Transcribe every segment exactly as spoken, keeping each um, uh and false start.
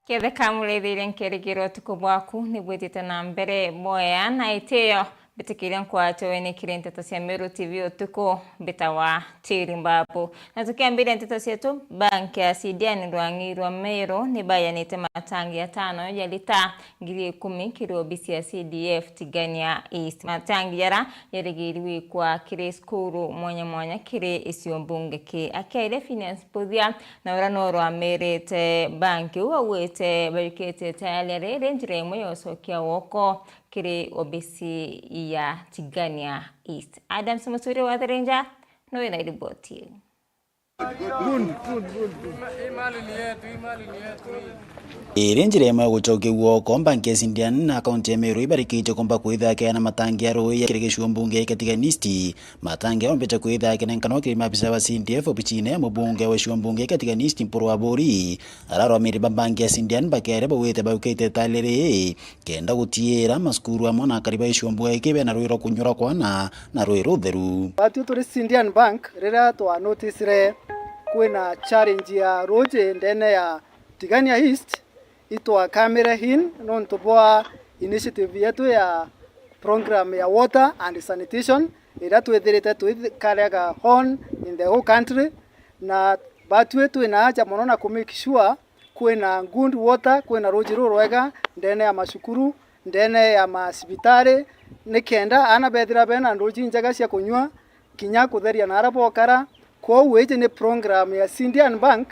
Ketheka murithirie nkerigiro utuku bwaku ni bwitite na mbere bwea na itio, mbitikiria nkwatwe ni kiri nteto cia Meru T V utuku, mbitawa Tiri Mbabu. Na tukiambiria nteto cietu, banki ya Cindiani rwang'i rwa Meru ni bayanite matangi atano ya lita ngiri ikumi kiri obisi ya C D F Tigania East. Matangi jara jarigirwe gwikwa kiri cukuru mwanya mwanya kiri gicigo mbunge ki. Akiaria Phineas Mbuthia, na uria no rwamirite banki uu augite bajukite tayari ari njira imwe ya ucokia woko kiri obisi ya Tigania East. Adams Muturi wa Thirinja no wina riboti iu. Iri njira imwe ya gucokia woko, banki ya Cindiani na kaunti ya Meru ibarikite kumba kwithira keana matangi ya rui ya kiri gicigo mbunge kia Tigania East. Matangi au mbecha kwithira kenenkanwa kiri maabisa ba C D F obicine ya mubunge wa gicigo mbunge kia Tigania East Mpuru Aburi, aria arwamiriri ba banki ya Cindiani bakeria baugite baukite tayari kenda gutiira macukuru amwe na akari ba gicigo mbunge giki bena rui rwa kunyua rwa kwana na rui rutheru. Batwi turi Cindian Bank, riria twa noticire kwina challenge ya ruuji ndene ya Tigania East, itwakamire in nontu bwa initiative yetu ya program ya water and sanitation, iria twithirite twikariaga on in the whole country, na batwi twina aja mono na ku make sure kwina good water, kwina ruuji rurwega ndene ya macukuru, ndene ya macibitari, nikenda aana bethira bena nduuji injega cia kunyua, kinya kutheria naria bokara. Kwou iji ni program ya Cindian Bank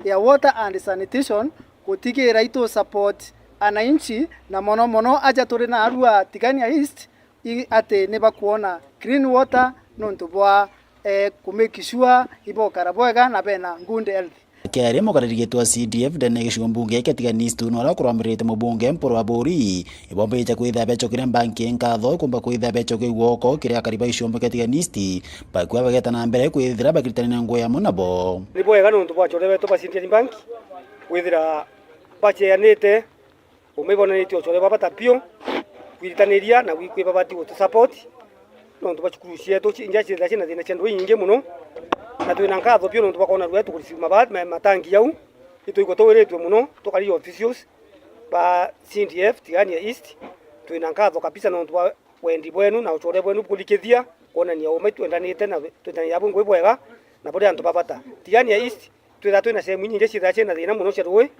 ya water and sanitation, gutigira itu support ananchi, na mono mono aja turi narua Tigania East, i ati ni bakwona clean water nontu bwa, eh, ku make sure ibokara bwega na bena good health. Akiaria mukariri wetu wa C D F ndene ya gicigo mbunge kia Tigania East, na uria ukurwamirite mubunge Mpuru Aburi, ibombite kwithira becokire banki nkatho kumba kwithira becokire woko kiri akari ba gicigo mbunge kia Tigania East, bakua bageta na mbere kwithira bakiritania na ngugi amwe nabo. Ni bwega nontu bwa achore betu ba Cindian Bank kwithira bacheanite Umwe ibonanitie uchore bwa bata biu, kwiritaniria na gwi-, kwi babati gutu support nontu bwa cukuru cietu ci-, iria ciithira ciina thina cia ndwii inyingi mono, na twina nkatho biu nontu bwa kwona rua tukureceive maba-, ma-, matangi jau. Itwigua twiritue mono, tukari officials ba C D F Tigania East, twina nkatho kabisa nontu bwa wendi bwenu na uchore bwenu bukurikithia kwonania umwe twendanite na twendanire abu ngugi bwega na buri antu ba bata. Tigania East, twithira twina sehemu inyingi ciithira ciina thina mono cia rui,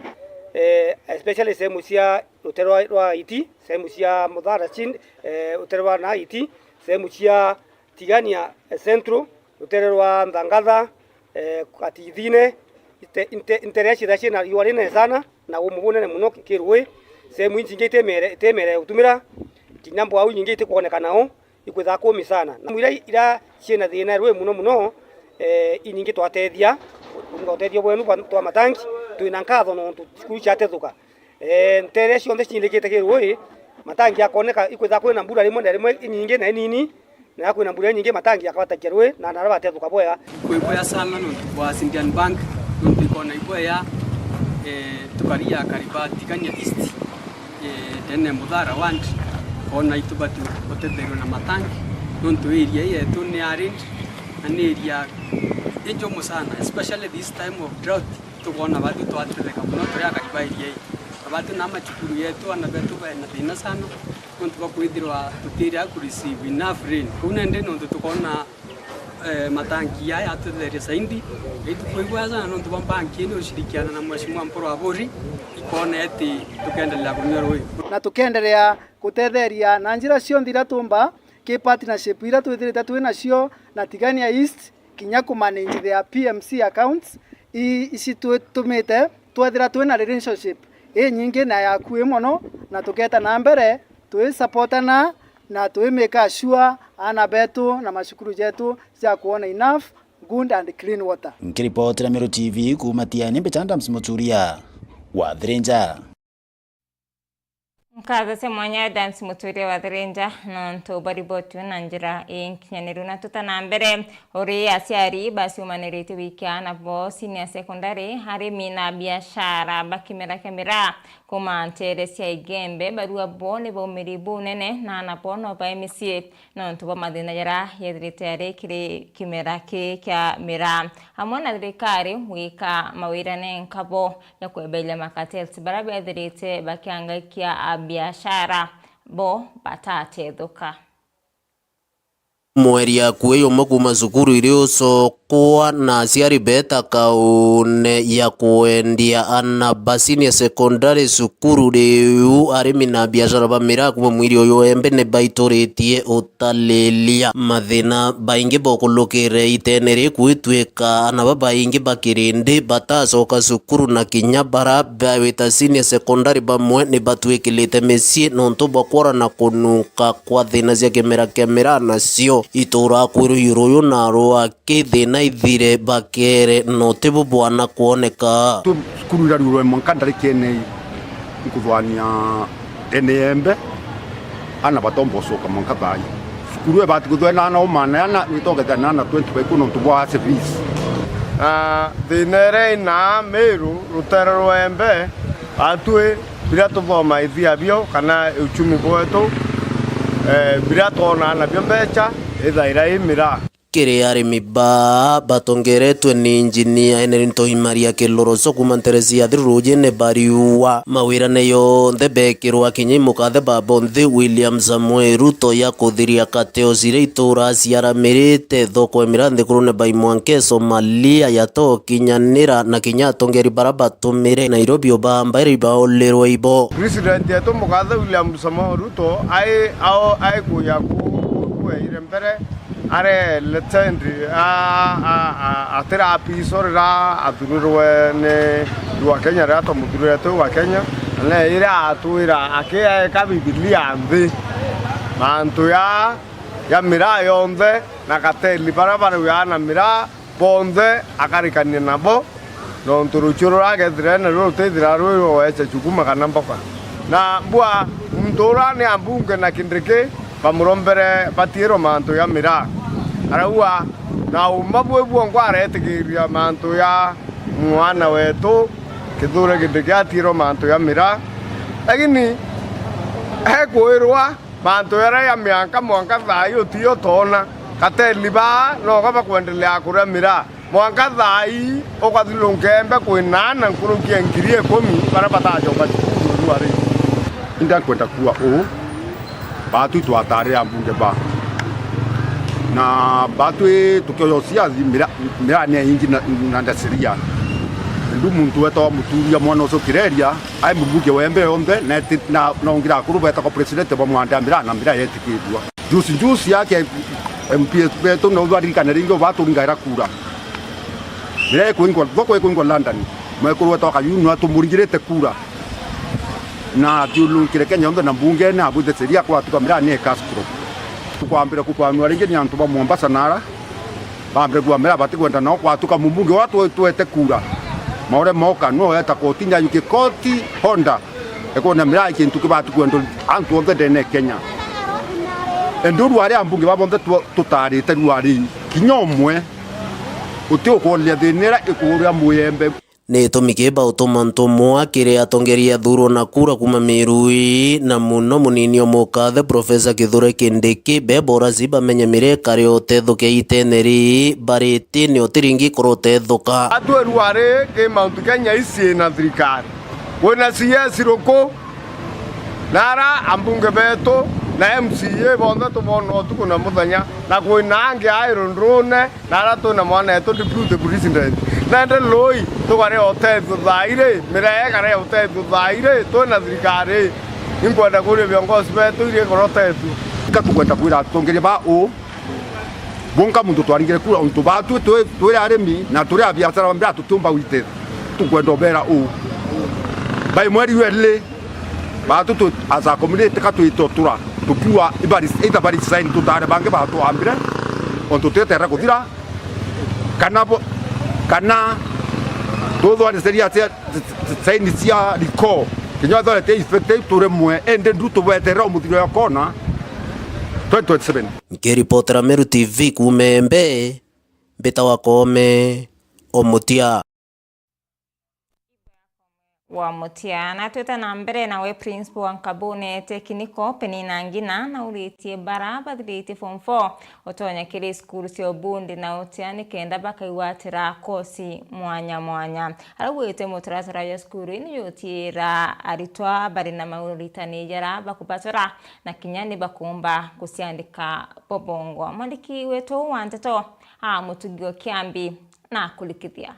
eh, especially sehemu cia rutere rwa, rwa Iti, sehemu cia Muthara Chin-, eh, rutere rwa na Iti, sehemu cia Tigania, eh, Central, rutere rwa Nthangatha, eh, Katithine, inte-, inte-, intere ciithira ciina riua rinene sana na umu bunene mono ki-, kirui. Sehemu inyingi itimere, itimere utumira, kinya mbwau inyingi itikwonekana o. Ikwithaa kumi sana. Na iria, iria ciina thina rui mono mono, eh, inyingi twatethia, unga utethio bwenu bwa, twa matangi, twina nkatho nontu cukuru ciatethuka. Eh, ntere cionthe cinyirikite kirui, matangi akoneka, ikwithaa kwina mbura rimwe na rimwe inyingi na inini, na kwina mbura inyingi matangi akabatakia rui, na nara batethuka bwega. Kwi bwega sana nontu bwa Cindian Bank, nontu ikona ibwega, eh, tukaria akari ba Tigania East. Eh, ndene Muthara ward, koona itubati gutetherua na matangi, nontu area ii yetu ni arid, na ni area injumu sana, especially this time of drought, tukoona batwi twatetheka mono turi akari ba area ii. Na batwi na macukuru yetu, aana betu bena thina sana, nontu bwa kwithirwa tutiri a kureceive enough rain. Kuu nende nontu tukoona Eh, matangi aya atutheria zaidi. Itukwigua sana nontu bwa banki ino ushirikiana na Mheshimiwa Mpuru Aburi, ikona eti tukendelea kunyua rui. Na tukendelea gutetheria na njira cionthe iria tumba, ki partnership iria twithirite twi nacio na Tigania East, kinya ku manage their P M C accounts, i-, ici twitumite twethira twina relationship inyingi na ya akui mono, na tuketa na mbere twi supportana na twi make sure aana betu na macukuru jetu ja kuona enough, good and clean water. Nkiripotera Meru T V kuuma Tiani, mbita Adams Muturia wa Thirinja. Nkatho cia mwanya Adams Mutwire wa Thirinja nontu bwa riboti na njira inkinyaniru. Na tuta na mbere, uri aciari baciumaniritie wiki aana bo senior secondary, arimi na biashara ba kimera kia miraa kuma ntere cia Igembe, barua bo ni baumiri bunene na aana bo no bae micii nontu bwa mathina jaria yethirite ari kiri kimera ki kia miraa, amwe na thirikari gwika mawira nenka bo ya kweberia makatels baria bethirite bakiangaikia a biashara bo batatethuka. Mweri akui umwe kuuma cukuru iri ucokwa na aciari beta kaune ya kwendia ana ba senior secondary cukuru. Riu arimi na biashara ba miraa kuuma mwiri uyu embe ni baituritie utalilia mathina baingi bokulukire itene ri kwitwika ana babaingi ba kirindi batacoka cukuru na kinya bara bawita senior secondary bamwe ni batwikilite micii nontu bwa kwora na kununka kwa thina cia kimera kia miraa nacio. Itura kwirwa iuru uyu na rwa ki thina ithire bakere no ti bu bwana kwoneka. Tu cukuru irarurwe mwanka ndarikene nkuthwania ene embe ana batomba ucoka mwanka thai. Cukuru ibati kuthwa na ana umana ana witogethia na ana twenty baiku nontu bwa service. Na thina iria ina Miru rutere rwa embe atwi biria tuthomaithia bio kana uchumi bwetu, eh, biria twonaa nabio mbeca ithaira i miraa. Kiri arimi baa batongeretwe ni injinia Henry Ntoimaria Kiloroso kuuma nteresi ya Thiru Rujine bariua mawirane yonthe bekirwa kinya imukathe babo nthi William Samoei Ruto ya kuthiria kateo ciria itura ciaramirite thoko imira nthikurune bai mwanke Somalia yatokinyanira na kinya atongeri bara batumire Nairobi ubamba iri ibaulirwe ibo. President yetu mukathe William Samoei Ruto ai ao ai kuya ku kueire mbere are legend a a a atira apiso rira athurirwe ni rwa Kenya rira twamuthurire twi wa Kenya na ira atwira akiaeka Bibilia nthi mantu ya ya miraa yonthe na kateli bara bari wiana miraa bonthe akarikania nabo, nontu rucio ruria agethire naruo rutithira rwi rwa gwecha chukuma kana mboka. Na mbua muntu uria ni ambunge na Kindiki bamurombere batiirwe mantu ya miraa. Arauga, na uma bwi bwongwa aretikiria mantu ya mwana wetu Kithure Kindiki atiirwe mantu ya miraa. Lakini ekwirwa mantu jaria ja mianka mwanka thaa ii utio toona. Kateli baa noga bakwendelea kuria miraa. Mwanka thaa ii ukathirunka embe kwina ana nkuruki ya ngiri ikumi baria batacoka cukuru rua ri. Inda nkwenda kuuga uu, baatwi twatarire ambunge ba, na baatwi tukioya uciathi mira-, miraa ni ya ingi na, na ndasiria. Ndu muntu wetawa Muturia mwana ucio Kireria, ai mumbunge wa embe yonthe, na eti-, na, na ungira akuru betagwa president bamwandamira na miraa yetikirua. Juzi juzi yake M P S betu na utharirikane ringi uba turingaira kura. Miraa ikwingwa, thoko ikwingwa London. Mwekuru wetawa Kayuni atumuringirite kura. Na athiururukire Kenya yonthe na mbungene abwite sheria kwatuka miraa ni cash crop. Tukwambire kukwanua ringi ni antu ba Mombasa nara. Bambe kuamira batikwenda nao kwatuka mumbunge wa twe-, twete kura. Maure moka no eta koti nja yuki koti honda. Ekona miraa kintu kibati kwendwa antu onthe ndene Kenya. Endu rwari ambunge babonthe tu-, tutarite rwari kinya umwe uti ukoria thina ira ikuria muyembe. Ni gitumi ki bautuma ntumwa kiri atongeria athurwa na kura kuuma Miru ii, na muno munini o mukathe Profesa Kithure Kindiki, beboraci bamenye miraa ikari utethukia itene ri bariti ni utiringi kura utethuka. Atwirwa ri ki Mount Kenya icii na thirikari? Kwina C S ruku? Na ara ambunge betu na M C A bonthe tubona utuku na muthenya, na kwina angi a irundurune, na ara twina mwana wetu deputy president. Nende lui tukarea utethio thaa iri, miraa ikarea utethio thaa iri, twina thirikari. Inkwenda kuria viongozi betu iri ikora utethio. Ka tukwenda kwira atongeria ba uu, Bunka muntu twaringire kura untu baatu twi, twiri arimi na turi abiashara ba miraa tutiumba gwite. Tukwenda ubera uu. By mweri wa iri, baatu twi as a community ka twite utura tukiuga ibari, either bari sign tutare bangi batwambire untu twitera kuthira, kana bo, kana tuthwariseria cia saini cia riko Kinya authority ibeteire turemwe, indi ndu tubweterera umuthiro ya kona twenty twenty-seven. Nkiripotera Meru T V kuuma Embe, mbitawa Koome Omutia. Wa Mutia. Na twite na mbere nawe, principal wa Nkabune Technical, Penina Ngina, nauritie bara bathiritie form four utonya kiri cukuru cia ubundi na utia nikenda bakaigwatira kosi mwanya mwanya. Araugite mutaratara jwa cukuru ii nijutiira aritwa bari na mauritani jaria bakubatora na kinya ni bakumba guciandika bobongwa. Mwandiki wetu wa nteto a Mutugi o Kiambi na kurikithia.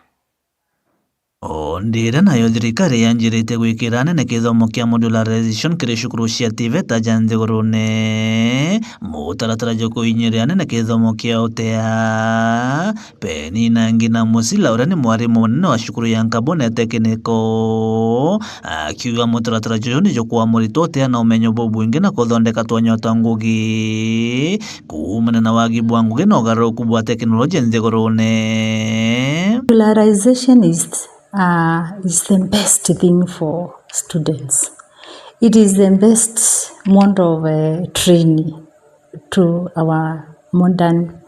O ndire nayo thirikari yanjirite gwikira anene kithomo kia modularization kiri cukuru cia TVET ja nthigurune, mutaratara jwa kuinyiria anene kithomo kia utea. Penina Ngina Musila, uria ni mwarimu munene wa cukuru ya Nkabune Technical, akiuga mutaratara juju ni jukwa muritwa utea na umenyo bubwingi na kuthondeka twanya twa ngugi kuumana na wagi bwa ngugi na ugaruruku bwa teknoloji nthigurune. Modularization is, uh, is the best thing for students. It is the best mode of, uh, training to our modern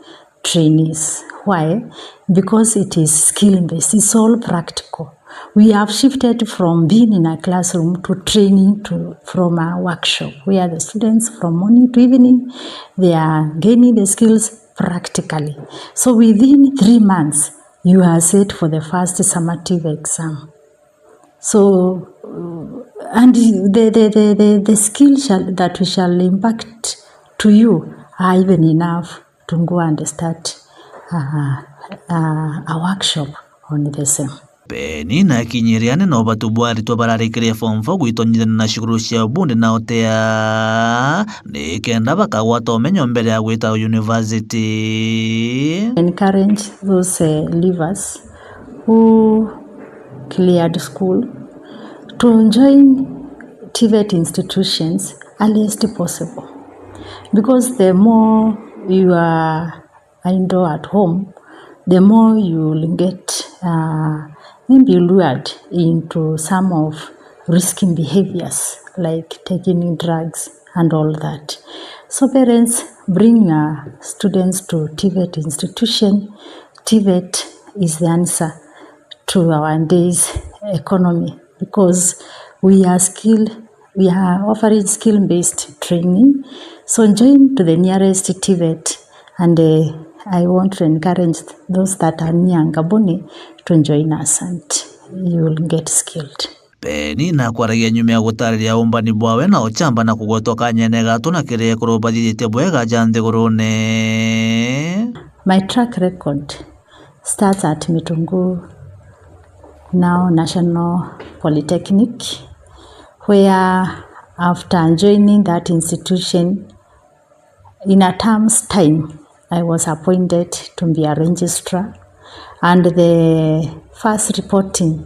trainees. Why? Because it is skill based, it's all practical. We have shifted from being in a classroom to training to, from a workshop where the students from morning to evening, they are gaining the skills practically. So within three months, you are set for the first summative exam. So, uh, and the, the, the, the, the skill shall, that we shall impact to you are even enough to go and start, uh, uh, a workshop on the same. Penina akinyiria anene ubatu bwa aritwa bararikirie form four gwitonyithania na cukuru cia ubundi na utea, nikenda bakagwata umenyo mbere ya gwita university. Encourage those, uh, leavers who cleared school to join TVET institutions earliest possible, because the more you are idle at home, the more you will get, uh, maybe lured into some of risky behaviors like taking drugs and all that. So parents, bring your students to TVET institution. TVET is the answer to our day's economy because we are skill, we are offering skill-based training. So join to the nearest TVET, and, uh, I want to encourage those that are near Ngabuni to join us and you will get skilled. Penina akwaragia nyuma ya gutariria umbani bwawe na uchamba na kugwetwa kanyene gatu na kiri ekuru bathithitie bwega ja nthigurune. My track record starts at Mitungu, now National Polytechnic, where after joining that institution, in a term's time, I was appointed to be a registrar, and the first reporting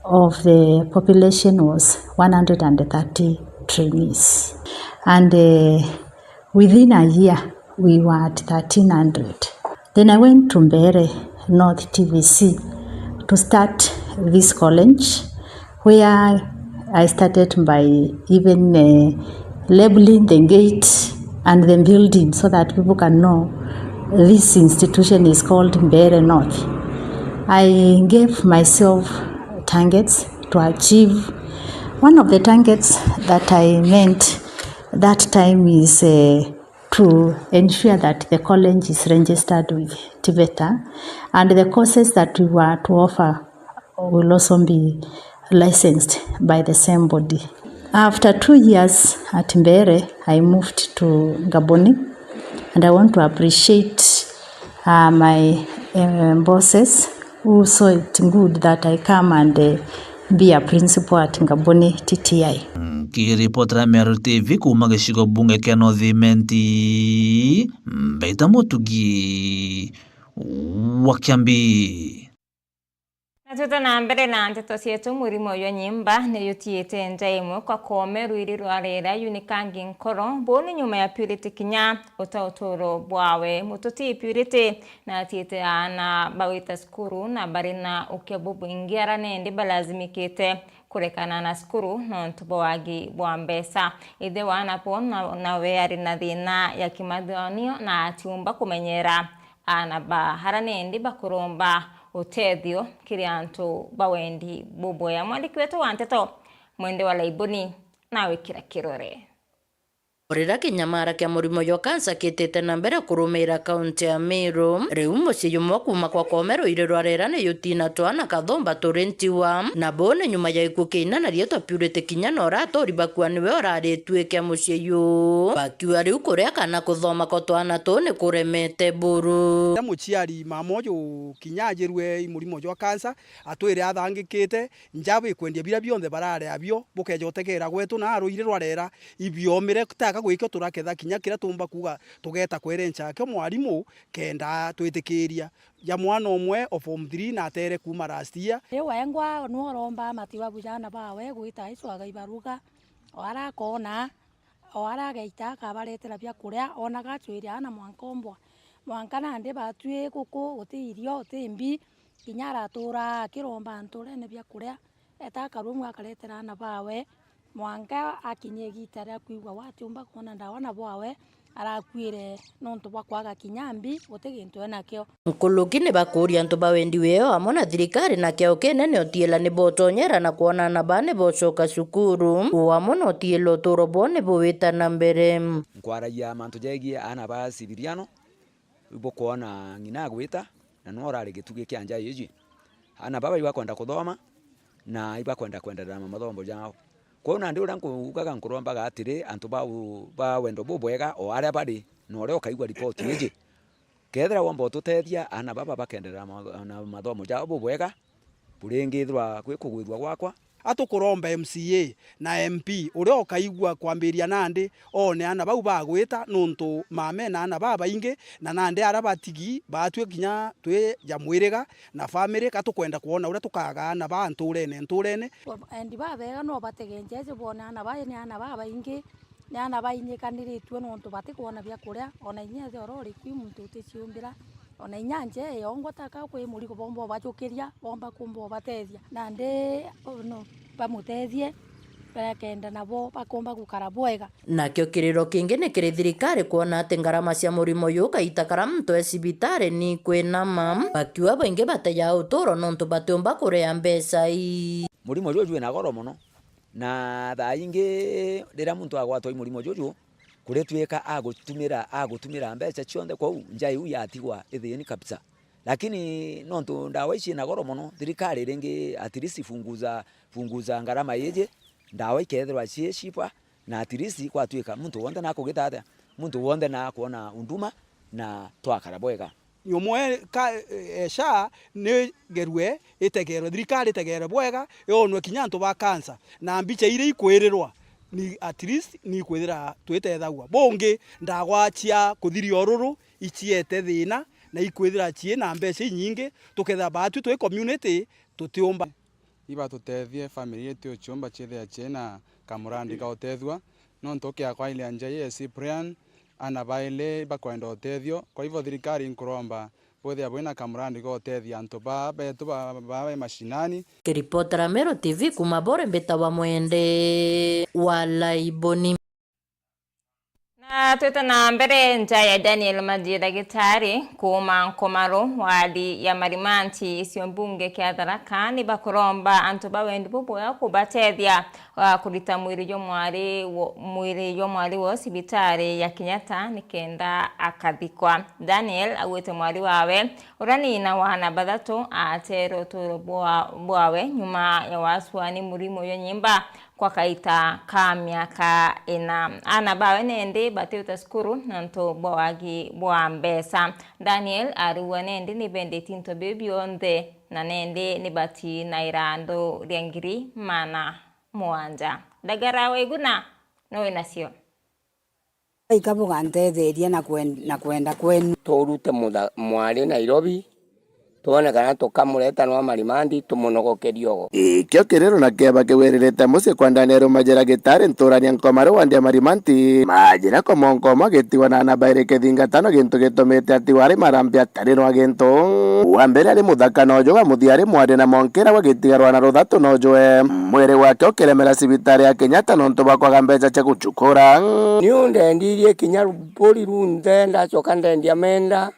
of the population was one hundred and thirty trainees. And, uh, within a year, we were at thirteen hundred. Then I went to Mbeere North TVC to start this college, where I started by even, uh, labeling the gate and the building so that people can know this institution is called Mbeere North. I gave myself targets to achieve. One of the targets that I meant that time is, uh, to ensure that the college is registered with TVETA and the courses that we were to offer will also be licensed by the same body. After two years at Mbeere, I moved to Ngaboni, and I want to appreciate, uh, my, uh, bosses who saw it good that I come and, uh, be a principal at Ngaboni T T I. Nkiripotera Meru T V kuuma gicigo bunge kia North Imenti, mbaita Mutugi wa Kiambi. Na twite na mbere na nteto cietu, murimo jwa nyimba ni jutiite nja imwe kwa Koome rwiri rwa riera yunikangi nkoro. Buu ni nyuma ya Purity kinya uta uturo bwawe. Mututi Purity na atiite aana bagwita cukuru na bari na ukia bubwingi, ara nindi balazimikite kurekana na cukuru nontu bwa wagi bwa mbeca. Ithe wa aana bo na, nawe ari na thina ya kimathionio na atiumba kumenyera aana ba ara nindi bakuromba utethio kiri antu ba wendi bubwea. Mwandiki wetu wa nteto, Mwende wa Laiboni, nawe kira kirore. O riria kinyamara kia murimo jwa kansa kitite na mbere kurumiira kaunti ya Meru, riu mucii jumwe kuuma kwa Kome ruiri rwa Rera ni jutina twana kathumba turi ntiwa, na buu ni nyuma ya gikuu kia ina na rietwa Purity Kinya na uraturi bakua niwe urarituikia mucii juu. Bakiuga riu kuria kana kuthoma kwa twana tuu ni kuremete buru. Riria muciari mama uju Kinya ajirue i murimo jwa kansa, atwire athangikite, nja bikwendia biria bionthe barari abio, bukeja utegeera gwetu na ruiri rwa Rera, ibiomire taka gwikio turaketha kinya kiria tuumba kuuga tugeeta kwerenca akio mwarimu kenda twitikiria. Ja mwana umwe o form three na ateere kuuma last year. Riu wengwa nu uromba matibabu ja aana bawe gwita icwaga ibaruga, o ara akoona, o ara ageita akabaretera biakuria, onaga acwiria aana mwanka umbwa. Mwanka nandi batwi guku guti irio, guti mbi, kinya aratuura akiromba nturene biakuria. Eta akarumu akaretera aana bawe, mwanka akinya igiita ria kwigua we atiumba kwona ndawa na bwawe arakuire nontu bwa kwaga kinya mbi, guti gintu enakio. Nkuruki ni bakuuria antu ba wendi weo amwe na thirikari na kiao kinene utiila ni botonyera na kwona aana baa ni bocoka cukuru, uu amwe na utiila uturo bwao ni buwita na mbere. Nkwaragia mantu jegie aana ba civiliano, ibukwona ng'ina agwita, na niwe urari gitugi kia nja iji. Aana baba ibakwenda kuthoma, na ibakwenda kwenderera na mathomo jao. Kwou nandi uria nkuugaga nkurombaga atiri, antu ba u-, ba wendo bubwega, o aria bari, na uria ukaigua ripoti iji, kethira womba ututethia, aana baba bakenderera na ma-, na mathomo jao bubwega, buringithirwa gwi kugwithua gwakwa. Atukuromba M C A na M P uria ukaigua kwambiria nandi oone aana bau bagwita, nontu mama ena aana babaingi, na nandi aria batigi batwi kinya twi ja mwiriga na family, ka tukwenda kwona uria tukaga aana baa nturene nturene. Endi babega no bategenjeje boone aana baa ni aana babaingi, ni aana bainyikaniritue nontu batikwona biakuria, ona inya ethira uri kwi muntu uticiumbira, ona inya nje yongwa taka kwi murigo bomba ubajukiria, bomba kumba ubatethia. Nandi no bamutethie, bakenda nabo bakumba gukara bwega. Nakio kiriro kingi ni kiri thirikari kwona ati ngarama cia murimo juu kaita karia muntu e cibitari ni ikwinama, bakiuga baingi batejaga uturo nontu batiumba kuria mbeca ii. Murimo juju wina goro mono, na thaa ingi riria muntu agwatwa i murimo juju, kuritwika agutumira, agutumira mbeca cionthe, kwou nja iu yatigwa ithiini kabisa. Lakini nontu ndawa ici ina goro mono, thirikari ringi at least funguza, funguza ngarama iji, ndawa ikethirwa cii cheaper, na at least kwatwika muntu wonthe nakugita atia, muntu wonthe nakwona unduma na twakara bwega. Nyomwe ka, eh, SHA ni gerwe itegerwe, thirikari itegere bwega, yonwe kinya antu ba cancer, na mbicha iria ikwirirwa, ni at least ni ikwithira twitethagua. Bungi, ndawa cia kuthiria ururu iciete thina, na ikwithira cii na mbeca inyingi, tukethira baatwi twi community tutiumba. Ibatutethie family yetu uciumba ciithia ciina kamurandi ga utethua, nontu ukiakwa ile nja ii ya Cyprian, ana baili bakwenda utethio. Kwa hivyo thirikari nkuromba bwithia bwina kamurandi ga utethia antu baa betu ba, ba, ba mashinani. Kiripotera Meru T V kuma Bore, mbitawa Mwende wa Laiboni. Na twite na mbere, nja ya Daniel Majira Gitari kuuma Nkomaru, wadi ya Marimanti, icio mbunge kia Tharaka, ni bakuromba antu ba wendi bubwega kubatethia, ah, kurita mwiri jwa mwari wo, mwiri jwa mwari wo cibitari ya Kenyatta nikenda akathikwa. Daniel augite mwari wawe uria ni ina wa ana bathatu aatere uturo bwa, bwawe nyuma ya wasua ni murimo jwa nyimba kwa kaita ka miaka ina. Ana bawe nendi batiuta cukuru nontu bwa wagi bwa mbeca. Daniel arigwa nendi ni bendeti into biu bionthe, na nendi ni bati na irandu ria ngiri maana mugwanja. Ndagara wa Iguna no winacio. Ika bugantetheria na kwen-, na kwenda kwenu. Turute mutha-, mwari Nairobi, twone kana tukamureta nwa Marimanti, tumunogokerie ogo. Ikio kiriro na kieba kiwiririte mucii kwa Daniel Majira Gitari, nturania Nkomaru wandi ya Marimanti. Majira komonkomo agitigwa na ana bairi kithingatano, gintu gitumite atigwa ari marambi atari nwa gintu. Wa mbere ari muthaka nojo, wa muthia ari mwari na mwankira gwagitigarwa na ruthatu nojwe. Mwiri wake ukiremera cibitari ya Kenyatta nontu bwa kwaga mbeca cia gucukura. Niu ndendirie kinya ruburi runthe, ndacoka ndendia menda.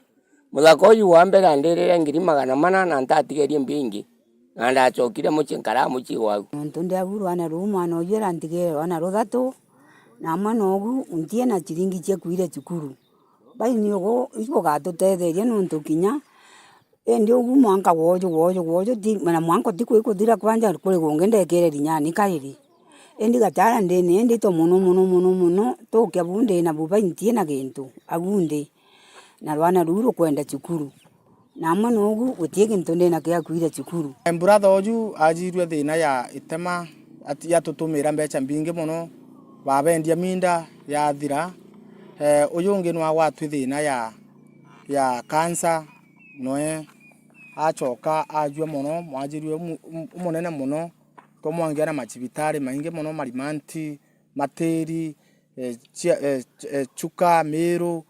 Muthaka uju wa mbere andirire ngiri magana mana na ntatigerie mbingi, na ndacokire mucii nkaraa mucii gwaku. Nontu ndiagu rwana ruu mwana uju arantigire rwana ruthatu, na amwe nogu ntie na ciringi cia kuira cukuru. Baini ugu ibugatutetheria nontu kinya indi ugu mwanka gwoju, gwoju, gwoju, ti, na mwanka ti kwikuthira kwanja kuri gungi ndekere rinyani kairi. Indi gatara ndini, indi to mono, mono, mono, mono, tukia bu ndi na bu baintie na gintu, agu ndi. Na rwana ruu rukwenda cukuru. Na amwe nogu guti gintu ndi nakio gia kuira cukuru. Brother uju ajirue thina ya itema, ati-, yatutumira mbeca mbingi mono, babendia minda yathira. Eh, uyu ungi nwa gwatwi thina ya, ya cancer, noe acoka ajua mono, mwajirue umu-, um-, umunene mono, twamwangia na macibitari maingi mono, Marimanti, Matiri, eh, cia-, eh, eh, Chuka, Miru,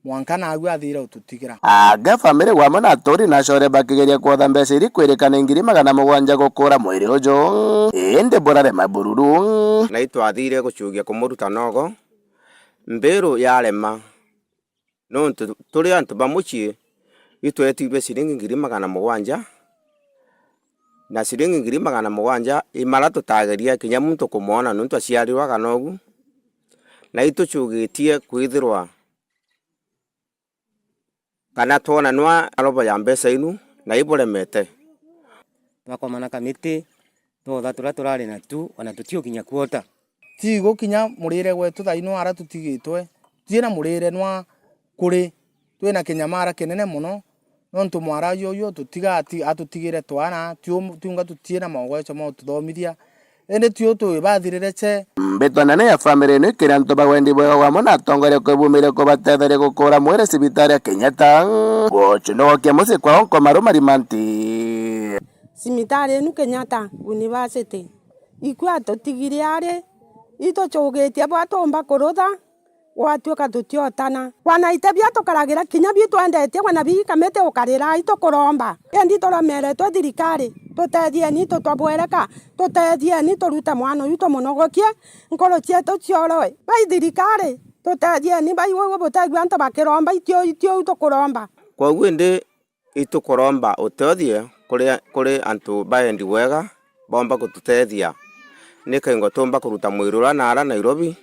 mwanka naagwe athire ututigira. Anga family gwamwe na aturi na acore bakigeria kwotha mbeca iri kwirikana ngiri magana mugwanja gukura mwiri uju, indi burarema bururu. Na itwathire gucugia kumuruta nogo, mbiru yarema. Nontu turi antu ba mucii, itwetirwe ciringi ngiri magana mugwanja, na ciringi ngiri magana mugwanja imara tutageria kinya muntu kumwona nontu aciarirwe aganogu, na itucugitie kwithirwa kana twonanwa robo ya mbeca inu na iburemete. Twakomana kamiti, twotha turia turari natu, ona tutiukinya kuota. Ti gukinya murire gwetu thaino ara tutigitwe, tutina murire nwa kuri, twina kinyamara kinene mono, nontu mwara uyu uyu tutiga ati-, atutigire twana, tiu-, tiunga tutina mogweco ma ututhomithia, indi tiu twibathirire ce. Mbitwa nene ya family ino ikiri antu ba wendi bwega gwamwe na atongoria kwibumiria kubatetheria gukura mwiri cibitari ya Kenyatta. Gucinogokia mucii kwao Nkomaru Marimanti. Cimitari inu Kenyatta University, ikua tutigire ari, itucugitie bwa tumba kurutha, gwatuika tutiotana. Wana ite bia tukaragira kinya bi twendetie, wana bi kamiti ukarira, itukuromba. Indi turemeretwe thirikari, tutethieni, tutwabwereka, tutethieni, turute mwana uyu tumunogokie, nkuru cietu ciorwe. Bai thirikari, tutethieni, bai uu butegua antu bakiromba, itio, itio tukuromba. Kwoguo indi itukuromba utethio kuri, kuri antu baendi bwega, bomba gututethia. Ni kaingo tumba kuruta mwiri uria naara Nairobi,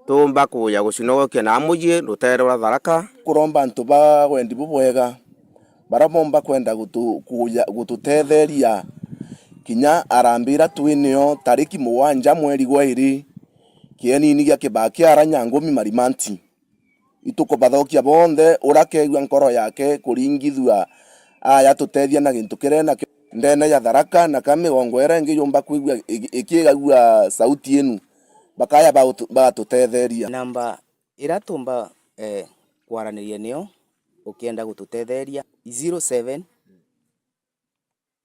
tumba kuja gucinogokia na mucii rutere rwa Tharaka. Kuromba antu ba wendi bubwega, baria bomba kwenda gutu-, kuja gututetheria, kinya arambira twinio tariki mugwanja mweri gwa iri, kienini gia kibaa kia ara Nyangumi Marimanti. Itukubathokia bonthe, uria akeigua nkoro yake kuringithua, aya tutethia na gintu kiria enakio ndene ya Tharaka, na ka migongo iria ingi yumba kwigua iki-, ikigagua sauti inu, bakaya bautu-, batutetheria. Namba iria tumba, eh, kwaraniria nio ukienda gututetheria, zero seven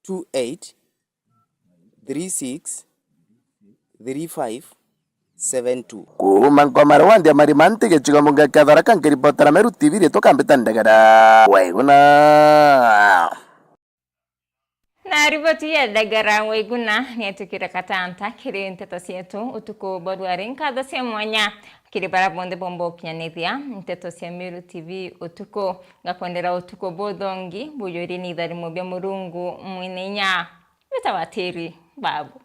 two eight three six three five seven two. Kuuma Nkomaru wandi ya Marimanti, gicigo mbunge kia Tharaka, nkiripotera Meru T V, ritwa Kambita Ndegera. Waiguna. Na riboti ya Ndegera Waiguna ni etukire katanta kiri nteto cietu utuku bwa rwari. Nkatho cia mwanya kiri bara bonthe bomba ukinyanithia nteto cia Meru T V utuku. Ngakwendera utuku buthongi, bujuri ni itharimo bia Murungu mwene inya. Wita watiri, babu.